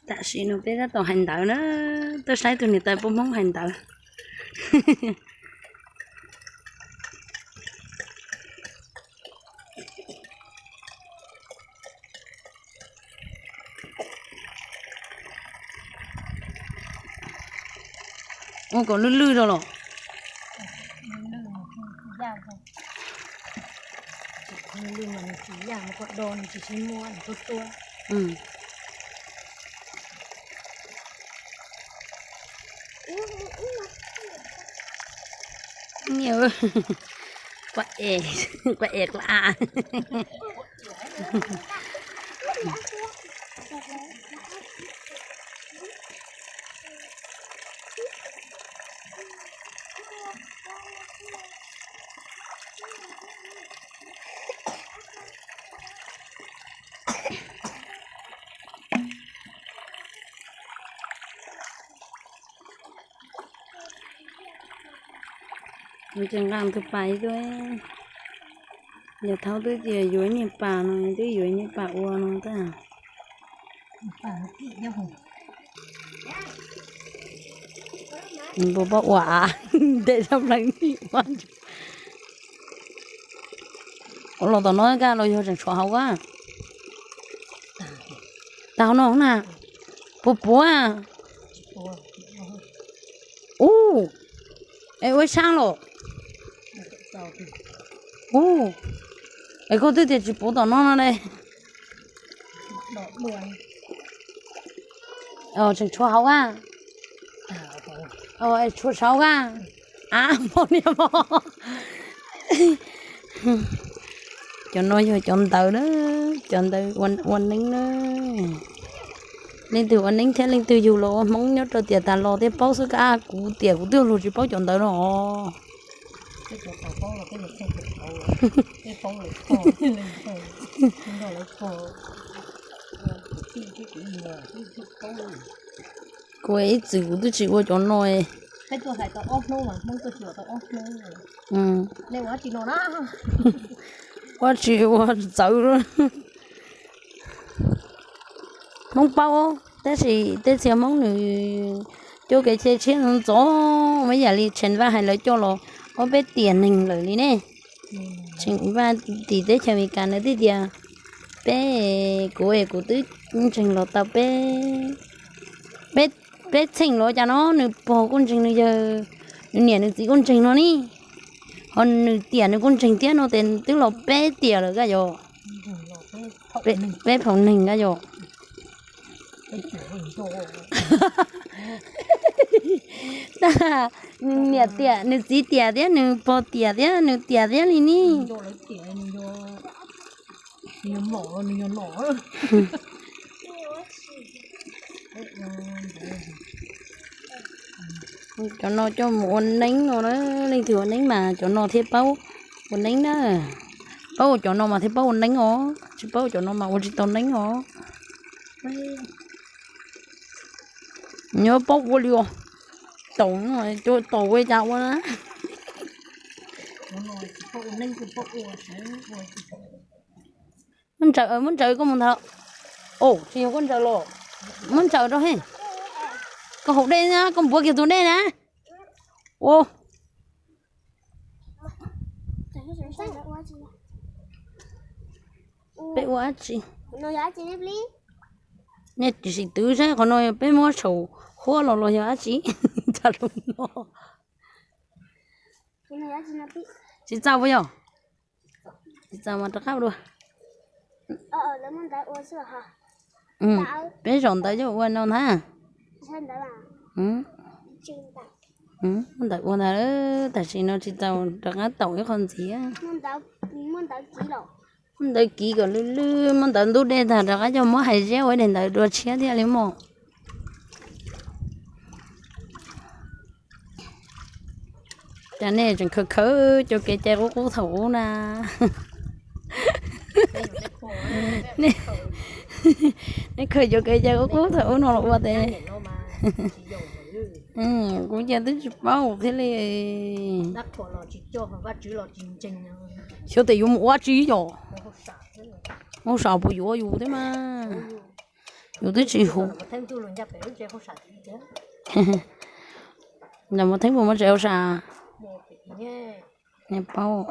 Tam sim no peb tab tom hais ntawv na, tuaj saib tus niam tais poj Hmoob hais ntawv. Ua kom lwj lwj rau los. Kua es, kua es qla. Ces nqa tus pas ib tug, yog thaum twb tias yuav niag pas no twb yuav niag pas ua no tag. Npua pob ua, ntes zaj plaws ua. Ua los tom no kaj los yog tseem tshuav hauv a? Tag hauv no na. Puas puav? Ub, es ua saab los? Ub, es koj twb tias tsis puav tom no no ne. Tseem tshuav hauv a? Tshuav saud a? Av, pom niam mog. Cov no yog cov ntawv na, cov ntawv ua neeb na. Leej twg ua neeb thiab leej twg yug los ua Hmoob nyob rau tiam tas los thiaj paub xwb, kab kuv tiam kuv twb luag tsis paub cov ntawv no os. Kuv ib txwm kuv twb tsis ua cov no. Ua tsis ua txawv. Hmoob paub, tab sis tej txhia Hmoob nws coj kev cai tshiab ntxov, muaj ib yam li Tsheej Vaj hais lawv coj los ob peb tiam neeg lawm li ne. Tsheej Vaj tim teb chaws Amelikas nws twb tias peb, kuv es kuv twb ntseeg los tau peb, peb txheej los cas no nws pog kuj ntseeg nws yawg, nws niam nws txiv kuj ntseeg no ne. Ho nws tiam nws kuj ntseeg thiab no ces twb los peb tiam lawm kab yom. Peb phaum neeg kab yom. Tab nws niam tiam, nws txiv tiam thiab nws pog tiam thiab nws tiam thiab li ne. Cov no coj mus ua neeb no na, leej twg ua neeb mas cov no thiaj paub ua neeb na. Paub ua cov no mas thiaj paub ua neeb os, tsis paub ua cov no mas ua tsis tau neeb os. Nyob paub ua li os, taum, taum ua cas ua na. Muab ntsaws, muab ntsaws koj mus ntag. Tsis yog koj ntsaws los, muab ntsaws rau he. Koj haus dej na, koj npuav kiag tus dej na. Ua, peb ua dab tsi? Nej sim twv saib qhov no peb muab saum huab los los yog dab tsi? Txaus los no. Tsis txaus puas yog? Tsis txaus mas rov qab ua dua. Peb zaum ntawd coj ua no ntag. Muab ntawd ua ntag, tam sim no tsis txaus rov qab taum ib qho ntxiv. Muab ntawd kiv kom lwj lwj, muab ntawd ntub dej tag rov qab coj muab hais zeb ua ib daim ntawv dua tshiab thiaj li mog. Cas nej tseem khaws khaws cov kev cai qub qub thaum ub na? Nej khaws cov kev cai qub qub thaum ub no los ua tes. Kuv cas twb tsis paub thiab li. Xyov tes yuav mus ua dab tsi yom. Ua saum puas yuav yus thiab mas. Yus twb tsis huv. Nram Mos Theeb puas muaj tsev hauj sam? Niam paub.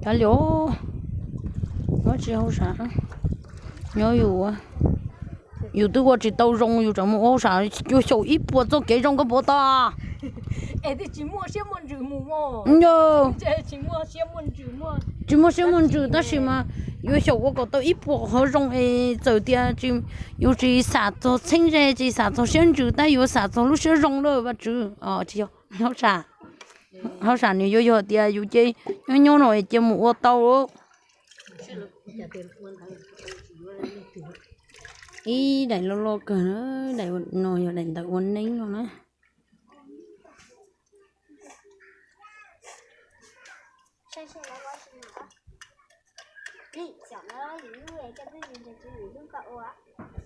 Kav liam, muaj tsev hauj sam, nyob yus, yus twb ua tsis tau zoo yus tseem mus ua hauj sam, yuav xyaum ib puas txoj kev zoo koj puas tau? Tsis muaj siab muaj ntsws tab sis mas yuav xyaum ua kom tau ib puas qhov zoo es txawm tias yus tsis xam txog txheeb ze, tsis xam txog siab ntsws tab yuav xam txog lub siab zoo lawm Vajtswv. Tsis yog, hauj sam, hauj sam nws yuav yog tias yus ces nyob nyob no cia mus ua tau. Ib daim loj loj kawg, daim no yog daim ntawv ua neeb no na.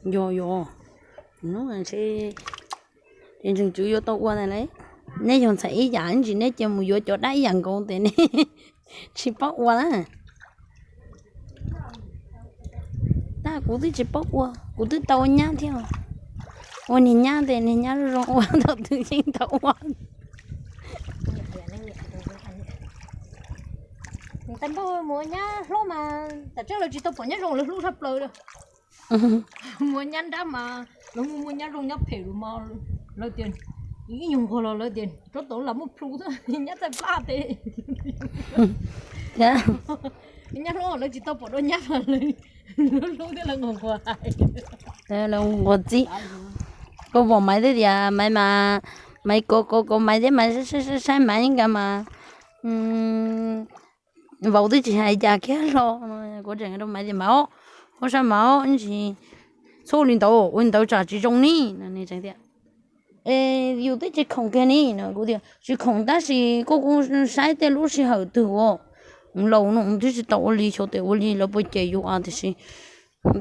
Yog yog, hnub ntshe ntseeg tswv yuav tau ua ntag lauj. Neb yog ntxhais ib yam ntsis neb cia mus yuav cov dab ib yam nkaus tes neb tsis paub ua na. Tab kuv twb tsis paub ua, kuv twb tau ua nyab thiab. Ua niag nyab tes niag nyab zoo zoo ua thaum twg yeej tau ua. Tais npauj mus ua nyab hlob mas tam tseeb lawv tsis tau pom nyab zoo lawv hlub tshaj plaws li. Mus ua nyab nrab mas lawv muaj muaj nyab zoo nyab phem lawm mas lawv tias ib nyuag nquag los lawv tias tsob tau lam muaj plhu xwb nyab txaij plab tes. Nyab hlob lawv tsis tau pom dua nyab mas lawv hlub thiab lawv nquag nquag hais. Lawv nquag txib. Koj pom Maiv thiab tias Maiv mas, Maiv kov kov kov Maiv thiab Maiv saib saib Maiv nka mas vauv twb tsis hais cas kiag los. Kuv tseem rau Maiv tias Maiv os, koj saib Maiv os, txhob ua li ntawd, ua li ntawd tsam tsis zoo ni. Nws tseem tias es yus twb tsis khoom kiag ni no. Kuv tias tsis khoom tab sis koj kuj saib tej lub sij hawm twg uas laus no twb tsis tau ua li, xyov tes ua li lawv puas cem yus tiam sis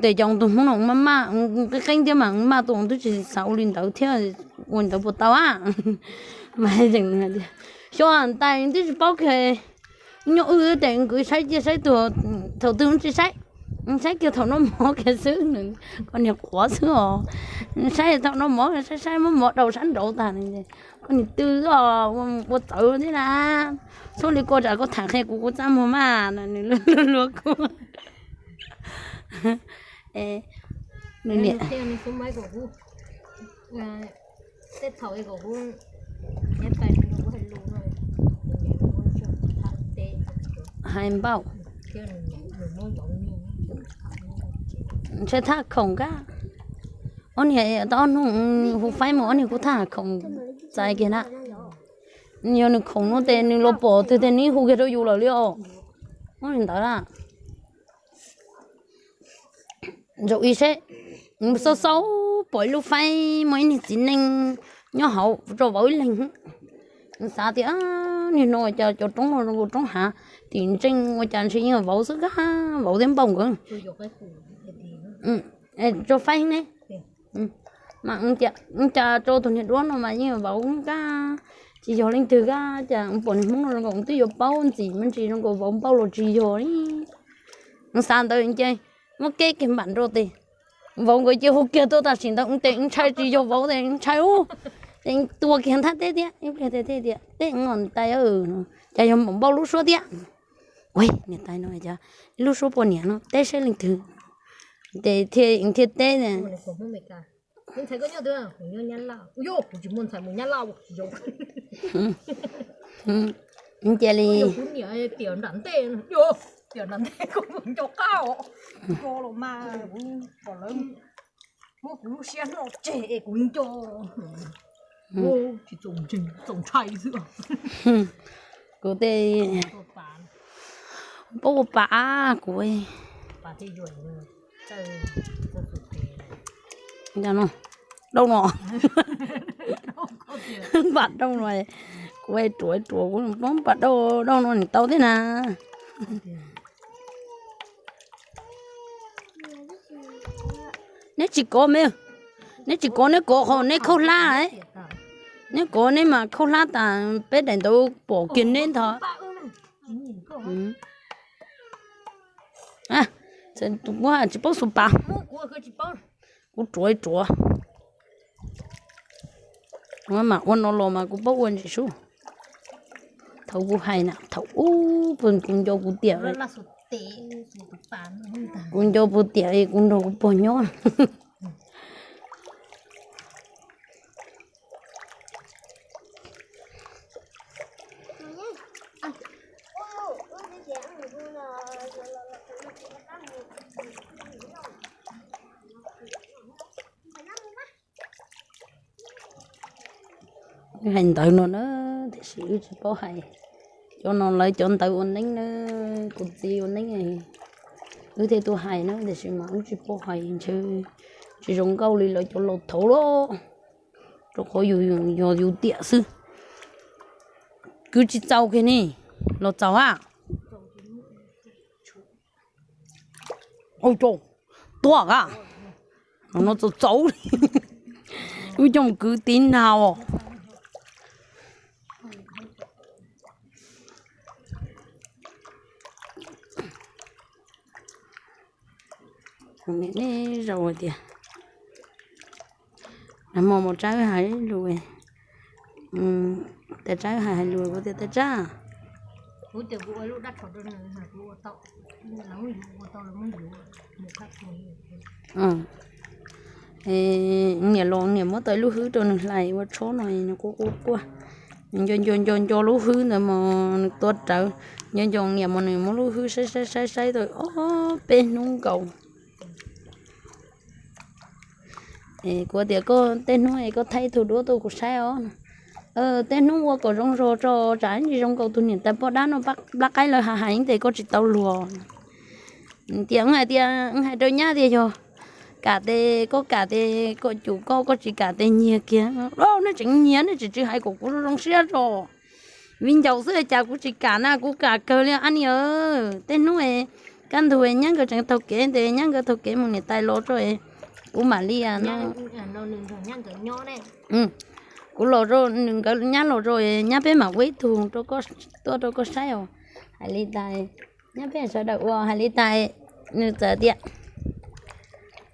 tes cov tus Hmoob no maj maj qeeb qeeb thiab mas maj tus twb tsis xav ua li ntawd thiab, ua li ntawd puas tau a? Mas tias xyov tais twb tsis paub kiag, nyob wb tes kwv saib cia saib tuag, thaum twg tsis saib, saib kiag thaum noj mov kiag xwb. Koj niag quav xwb os, saib thaum noj mov saib saib muab mov daus sab nraud tag. Koj niag twb ua txawv thiab na, txhob li koj tsam koj tham qhia kuv kuv txaj muag mas no nws luag kuv. Hais npaum ntshe thaj khoom kab. Ob niag tau ob hnub hu faib mus ob niag kuj thaj khoom txais kiag na. Yog nws khoom no tes nws los pom twg tes nws hu kiag rau yus lawm li os. Muab li ntawd na. Zaum ib seb, xauj xauj pom ib lub faib muaj ib niag txiv neej nyob hauv rau vauv ib leeg. Xav tias niag no cas cov roob no zoo nkaus roob hav tim ntseej ua cas ntshe yeej vauv xwb kab, vauv thiab npauj nkawd. Rau faib ne, mas cas rau tus niag duab no mas yeej vauv kab, tsis yog leej twg kab. Cas pom niag Hmoob no zoo nkaus twb yuav paub ntxim me ntsis zoo nkaus vauv npauj los tsis yog li. Xav ntawd ces muab keb kiag npam nrau tes, vauv nkawd cia hu kiag tuaj tam sim ntawd tes ntshai tsis yog vauv tes ntshai ub, ces tua kiag nthab teb thiab ib pliag tes thiaj tias teb tais, cas yog npam npauj lub suab thiab. Ua niam tais no cas ib lub suab poj niam no teb saib leej twg, ces thiaj teb. Cia li muab kuv lub siab noj tseg es kuv nco. Kuv tej paub ua pa kuv. Dauj no, npam dauj no, kuv ruam ruam kuv pab npam dauj, dauj no nws tau thiab na. Neb tsis kov me, neb tsis kov, neb kov qhov neb khaub hlab, neb kov neb mas khaub hlab tas peb daim ntawd pom kiag neb ntag. Kuv tsis paub xu pas. Kuv ruam ruam. Kuv mam ua no los mas kuv paub ua ntsis sub. Thaum kuv hais na, thaum ub kuv nco kuv tiam, kuv nco kuv tiam kuv nrog kuv pog nyob. Wb hais ntawv no na, tiam sis wb tsis paub hais. Cov no lawv cov ntawv ua neeb na, kuv txiv ua neeb, wb thiaj tuaj hais na, tiam sis mas wb tsis paub hais ntshe tsis zoo nkauj li lawv cov laus thaud lawm, rau qhov yus yog yus tiam xwb. Kwv tsis txaus kiag ne, los txaus a. Ua cas tuaj a, no txaus txaus li. Wb coj mus kwv tib nag os. Kuv niam nej zaum tias, nag hmo mus Tsawb hais lus, tais Tsawb hais hais lus, kuv tias tais Tsawb, niam los niam muab tau lub hwb rau nws hlais ua tshob no nws quaj quaj quaj, nco nco nco nco lub hwb ntawd mas nws tuav rawv, nco nco niam mas nws muab lub hwb saib saib saib saib tau ob peb hnub nkaus. Kuv tias koj tej hnub es koj thaij tus duab tuaj kuv saib os. Tej hnub ua kom zoo zog tso, tsam ntsis zoo nkaus tus niam tais poj dab no plab qaib lawv hais hais tes koj tsis tau luag. Tias hais tias hais rau nyab tias yog kam tes koj kam tes kom cum koj, koj tsis kam tes nyiag kiag. Nej tseem nyiag, nej tseem tsis hais kom kuv zoo siab tso. Viv ncaus xwb cas kuv tsis kam na, kuv kam kawg li a niam. Tej hnub kaj ntug nyab nkawd tseem taug kev tes nyab nkawd taug kev mus niam tais los rau, kuv mam li no. Kuv los rau nws nkawd nyab los rau, nyab peb mam ua ib tug tuaj rau koj saib os. Hais li tas, nyab peb sawv daws ua hais li tas, nws txawm tias,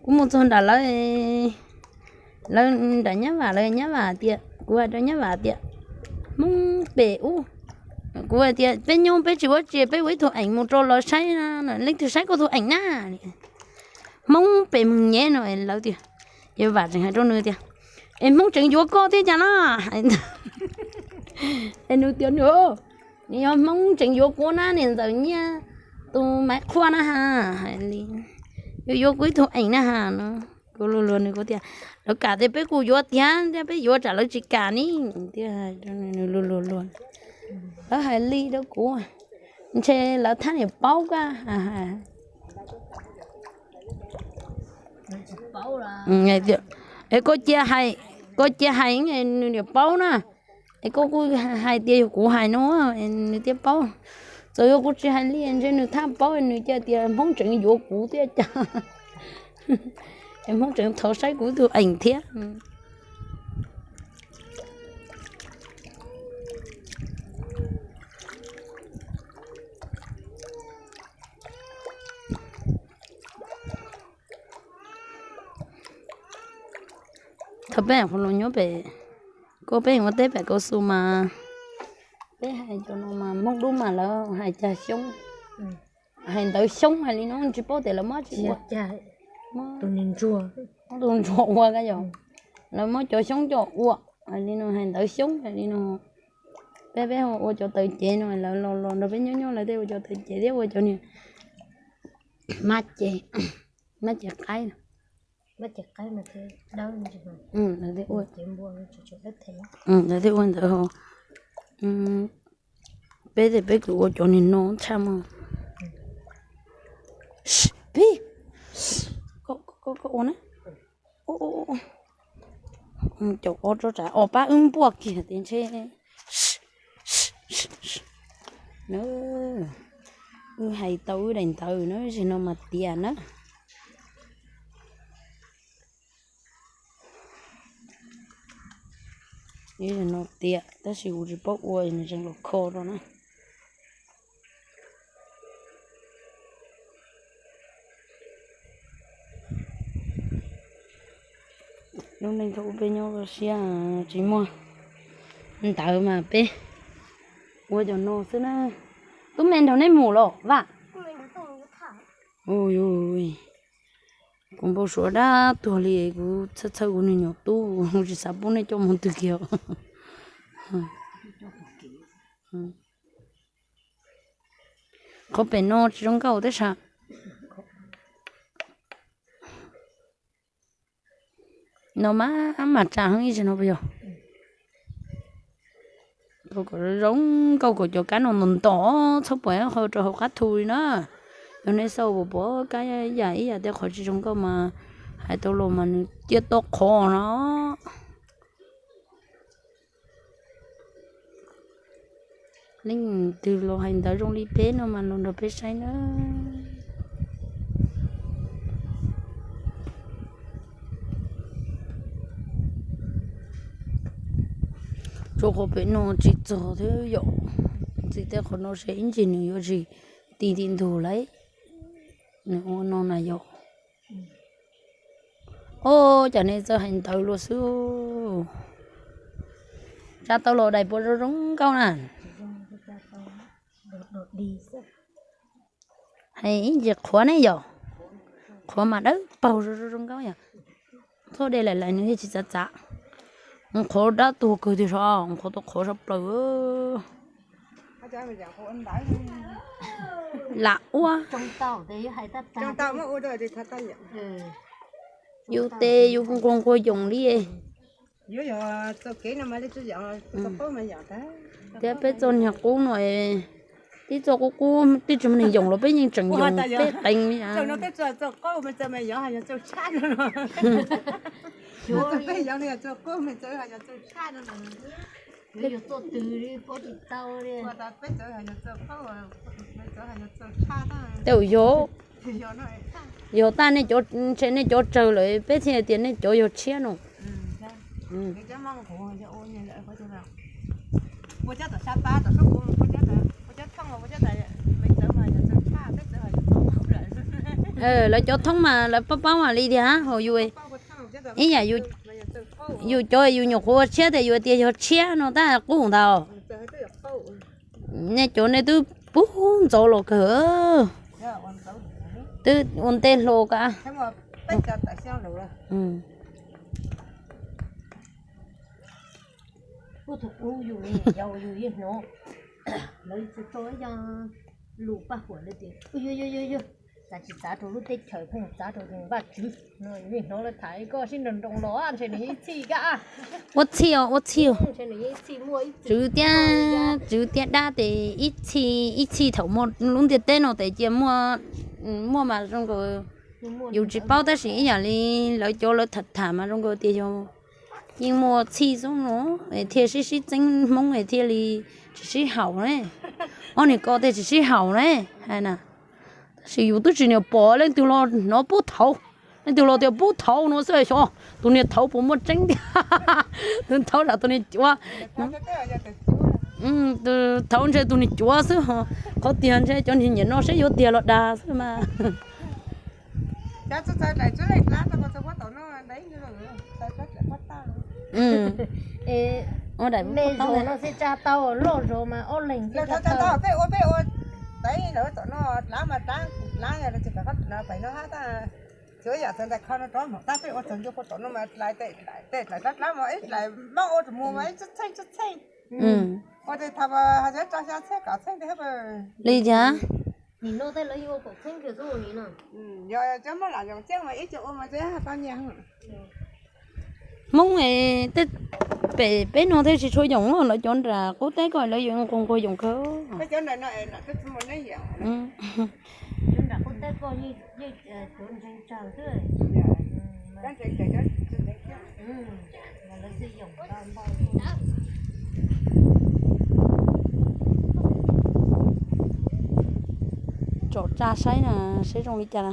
kuv mus txog nram lawv, lawv nram nyab vam lawv, nyab vam tias, kuv hais rau nyab vam tias, Hmoob pem ub, kuv hais tias peb nyob peb tsis ua tsi, peb ua ib tug eem mus rau lawv saib, leej twg saib koj tus eem na. Hmoob pem mus nyem no lawv tias, yawg vam tseem hais rau nws tias, es Hmoob tseem yuav koj thiab cas na. Es nws tias, nws, nws yog Hmoob tseem yuav kuv na, niam ntxawm nyiaj tus maiv qhua na ha, hais li, yuav yuav kuv ib tug eem na ha no. Kuv luag luag nws kuv tias, lawv kam tias peb kuj yuav tiag, peb yuav tsam lawv tsis kam ni. Nws luag luag luag, lawv hais li rau kuv, ntshe lawv thab niam paub kaj. Es koj cia hais, koj cia hais nws niam paub na. Es koj kuj hais tias yog kuv hais no, nws thiaj paub. Txawm yog kuv tsis hais li ntshe nws thab paub, nws cia tias Hmoob tseem yuav kuv thiab cas, es Hmoob tseem thov saib kuv tus eem thiab. Thaum peb hluas nyob pem, koj peb ua teb pem kauv xu mas, peb hais cov no mas Hmoob dub mas lawv hais cag xyoob, hais ntawv xyoob hais li no tsis paub tias lawv muab tsis ua, muab tus ntsuag ua ka yog, lawv muab cov xyoob coj ua, hais li no hais ntawv xyoob hais li no. Peb peb ua cov taws cev no lawv los los nrog peb nyob nyob lawv thiaj ua cov taws cev thiab ua cov niag mab ces, mab ces qaib no. Lawv thiaj ua ntawd ho. Peb tias peb kws ua cov niag no tshaj mog. Peb, koj ua na. Caum ob rau tsam os pab wb npuaj kiag tes ntshe. Wb hais tau wb daim ntawv na, zim no mas tias na. Zim no tias tab sis kuv tsis paub ua nws tseem los kho rau na. Lub neej thaum ub peb nyob siab tsis muaj ntawv mas peb ua cov no xwb na. Tub me nrog nej mus los Vaj? Ui, kuv npau suav dab tuag li, kuv txhawj txhawj kuv niag nyuam tub, kuv tsis xav pub nej coj mus twg kiag. Qhov pem no tsis zoo nkauj teb sas. No mas mas tsa heev ib zaug no puas yog? Zoo nkauj kom cov kab no ntos ntos txhob pom qhov rau hauv qab thu li na. Yog nej xauj pom pom kab yam ib yam tej qhov tsis zoo nkauj mas hais tau los mas nws ciaj tau qhov no. Leej twg los hais ntawv zoo li peb no mas los nrog peb saib na. Tsuas qhov pem no tsis txog thiab yom. Txiv tej qhov no se ib ntsis nws yuav tsis ti ti ntug lauj. Nws ua no na yom. Oj, cas nej txawj hais ntawv luaj xwb. Tsa tau los daim puas zoo zoo nkauj na. Hais ib ntsis qhuav ne yom. Qhuav mas dawb paug zoo zoo zoo nkauj yom. Txhob de laim laim nws thiaj tsis txav txav. Qhuav dab tuag kawg tiag sov, qhuav tau qhuav sab plaws. Lam ua. Yus tes yus nquag nquag yoos li. Thiab peb txoj niag qub no, tib txoj qub qub twb tsis muaj neeg yoos los peb yeej tseem yoos peb qees li. Tej zaum yog, yog tag nej cov, ntshe nej cov tsawg lawm peb thiaj tias nej cov yog tshiab no. Lawv cov thoob mas lawv paub paub mam li tiag, ho yus ib yam, yus cov yus nyuam qhuav tshiab tias yus tias yog tshiab no tab qub ntag. Nej cov nej twb pub ntxov los kawg, twb ua ntej hlo kav. Lawv tso ib co lus paj huam li tias, yog, yog, yog, txav tsis txav rau lub teb chaws pheej txav rau Vajtswv no, yeej hnov lawv tham koj sib nroo nroo los ntshe nws yeej txhij kab. Ua txhij os, ua txhij os. Tswv thiab, tswv thiab dab tes ib txhij, ib txhij thaum muaj lub ntiaj teb no tes cia muaj, muaj mas zoo nkaus yus tsis paub tab sis ib yam li lawv cov lawv tham tham mas zoo nkaus tias yog yeej muaj txhij xwb no, thiaj sib sib txeeb Hmoob thiaj li tsis sib haum ne. Ob niag ko tej tsis sib haum ne, hais na. Tab sis yus twb tsis niam pom leej twg los hnov pub thauv, leej twg los tias pub thauv no xwb xyov tus niag thauv puas muaj tseeb tiag. Tus thauv tsam tus niag cuav, tus thauv ntshe tus niag cuav xwb, qhov tiag ntshe cov niag nyiam no seb yuav tiag los dag xwb mas. Li thiab. Hmoob tej pem peb no thiaj tsis tshua yoos, lawv cov nram qub teb ko lawv yuav nquag nquag yoos kawg. Tsom tsa saib na, saib zoo li cas.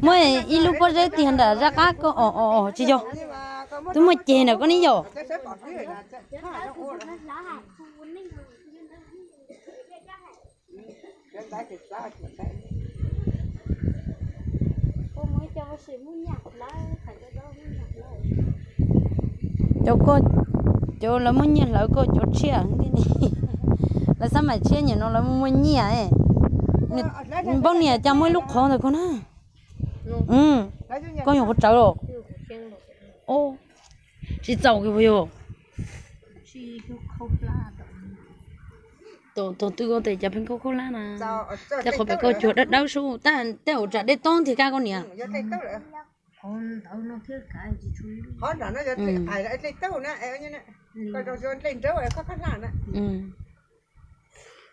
Muaj ib lub pob zeb tiag nram zaj qab ko os, tsis yog. Twb muaj ceg na koj ne yom. Cov koj, cov lawv muaj nyiaj hlawv koj cov tshiab. Lawv xab maim tshiab nyem no lawv muaj nyiaj. Npauj niam cas muaj ib lub qhov ntawm koj na. Koj yuav qhuav tsawv los? Tsis txaus kiag puas yog? Tus twg koj tes cas pheej khaub khaub hlab na. Tej qhov pem koj cuag dawb dawb sub, tej hauv tsam dej tob ntiag kab koj niam.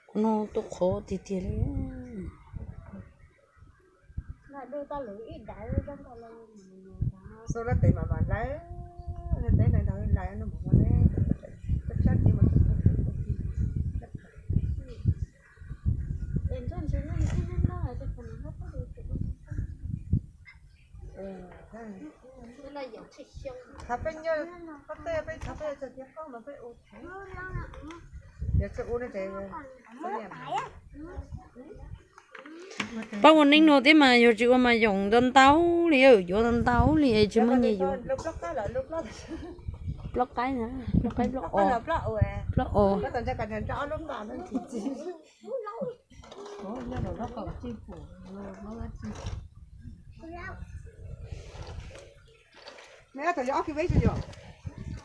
Kuv no tus qhov tiag tiag li. Pab ua neej no thiab mas yog tsis ua mas yoom ntau ntau li, yuav ntau ntau li tsis muaj nyiaj yuav. Plaub qaib, plaub qaib, plaub os.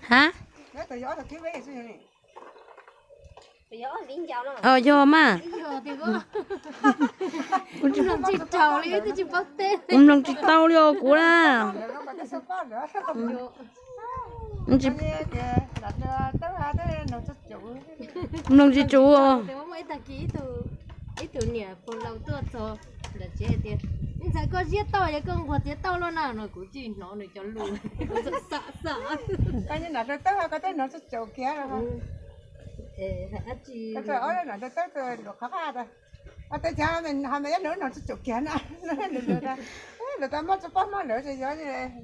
Ha? Yog mas. Kuv mloog tsis tau li os kuv na. Mloog tsis tsum. Ib tug niam pog laus tuaj txog ntawm tsev hais tias, ntxhais, koj ziab tauj es koj nquag txiav tauj luaj na no, kuv tsis hnov nws cov lus, kuv xam xam.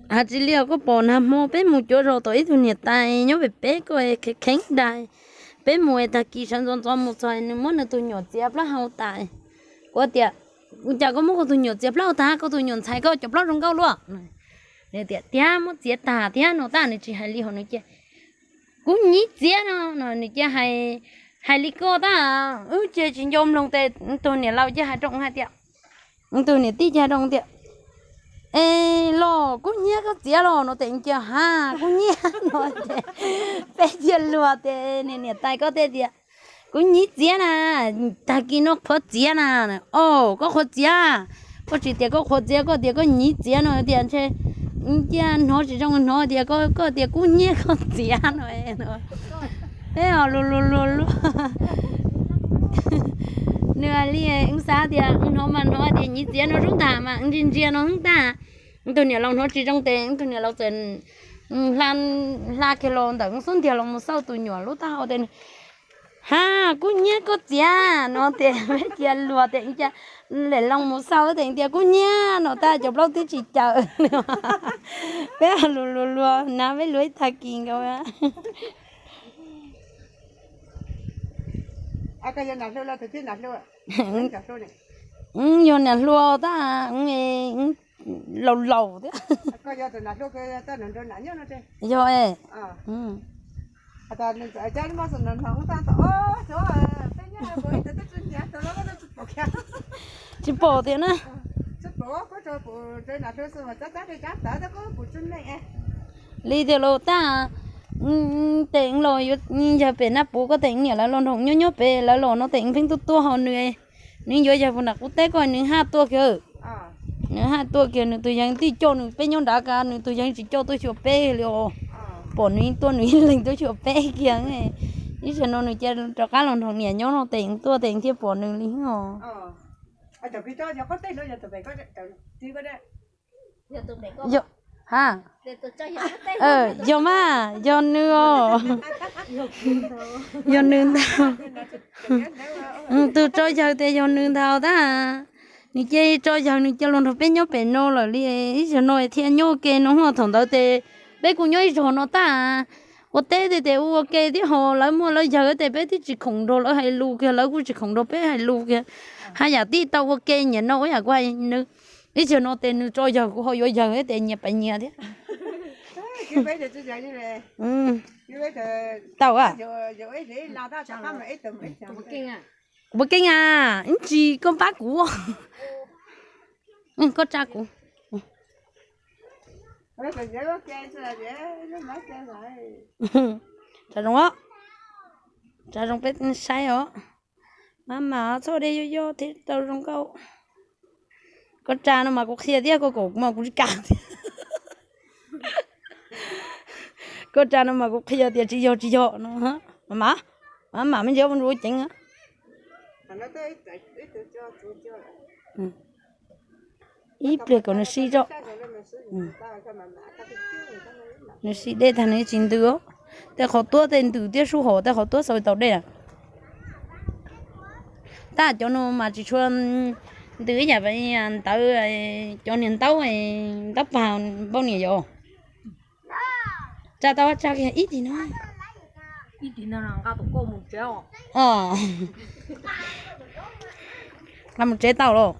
Hais tsis li os, koj pom nag hmo peb mus cuav zos tom ib tug niam tais nyob pem peb, koj kheev kheev dag. Peb mus es tag kis sawv ntxov ntxov mus txog nws muab nws tus nyuam txiav plaub hau tas. Kuv tias, cas koj muab koj tus nyuam txiav plaub hau tas, koj tus nyuam ntxhais koj cov plaub zoo nkauj luaj. Nws tias tiag, muab txiav tas thiab no tab nws tsis hais li hos nws cia, kuv nyiv txiav no no nws cia hais, hais li koj tab, wb ces tsis nco mloog tes tus niam laus cia hais rau hais tias, tus niam tij cia hais rau tias, es los kub hnyiab koj txiav los no tes cia ha, kub hnyiab no ces peb cia luag tes niam tais koj tej tias, kuv nyiv txiav na, tag kis no qhuav txiav na. Os, koj qhuav txiav, koj tsis tias koj qhuav txiav, koj tias koj nyiv txiav no tias ntshe cia hnov tsis zoo hnov tias koj tias kub hnyiab koj txiav no. Peb ho luag luag luag luag. Nws li, wb xav tias hnov mas hnov tias nyiv txiav no zoo ntag mas ntsia ntsia no ntag. Tus niam laus hnov tsis zoo tes tus niam laus txawm hla kiag los ntawm xub ntiag los mus xauj tus nyuam lub taub hau tes, ha, kub hnyiab koj txiav no tes peb cia luag tes cia lem loo mus xauj tes tias kub hnyiab no tab cov plaub twb tsis caws. Peb luag luag luag na, peb luag ib tag kis nkaus. Yog niam hluas tab, laus laus thiab. Yog, tsis pom tias na. Li tias laus tab, tes los yawg pem nab puv koj tes niam lawv los nrog nyob nyob pem lawv los no tes pheej tuaj tuaj hauv nws. Nws yuav yawg puag nram qub teb koj nws haj tuaj kiag. Nws haj tuaj kiag nws tus yawg twb coj nws peb nyob nrad ka, nws tus yawg tsis coj tuaj xyuas peb li os. Pom nws tuaj nws ib leeg tuaj xyuas peb kiag. Ib zaug no nws cia rov qab los nrog niam nyob no tes tuaj tes thiaj pom nws li os. Ha, yog mas, yog nws os. Yog nws ntag. Tus tso yawg tias yog nws ntag tab. Nws cia tso yawg nws cia los nrog peb nyob pem no lawm li. Ib zaug no thiaj nyob ke no thaum ntawd tes Peb kuj nyob ib zog no tag, ua teb tias ua ua ke thiab ho lawv muaj lawv yawg ces peb twb tsis khoom nrog lawv hais lus kiag, lawv kuj tsis khoom nrog peb hais lus kiag. Haj yam tib tau ua ke nyiam no ua yam kuv hais nws, ib zaug no ces nws tso yawg kuv ho yuav yawg ces nyias pais nyias thiab. Tau a. Kuv puas keej a? Ib ntsis koj pab kuv, koj tsa kuv. Tsa zoo os, tsa zoo peb saib os. Maj mam txhob de yoj yoj thiab tau zoo nkauj. Koj tsa no mas kuv qhia thiab, koj kom kuv mas kuv tsis kam thiab. Koj tsa no mas kuv qhia tias tsis yog tsis yog no. Maj mam, maj mam me ntsis ua ceev. Ib pliag kom nws sib zog. Nws sib dej tag nws tsis ntws. Tej qhov tuab tej ntws thiab sub hom tej qhov tuab xav tau dej. Tab cov no mas tsis tshua ntws ib yam ntawd, cov niag ntaub, ntaub pag npaum niag yom. Tsa tau tsa kiag ib tis no. Nqa mus tsev tau los.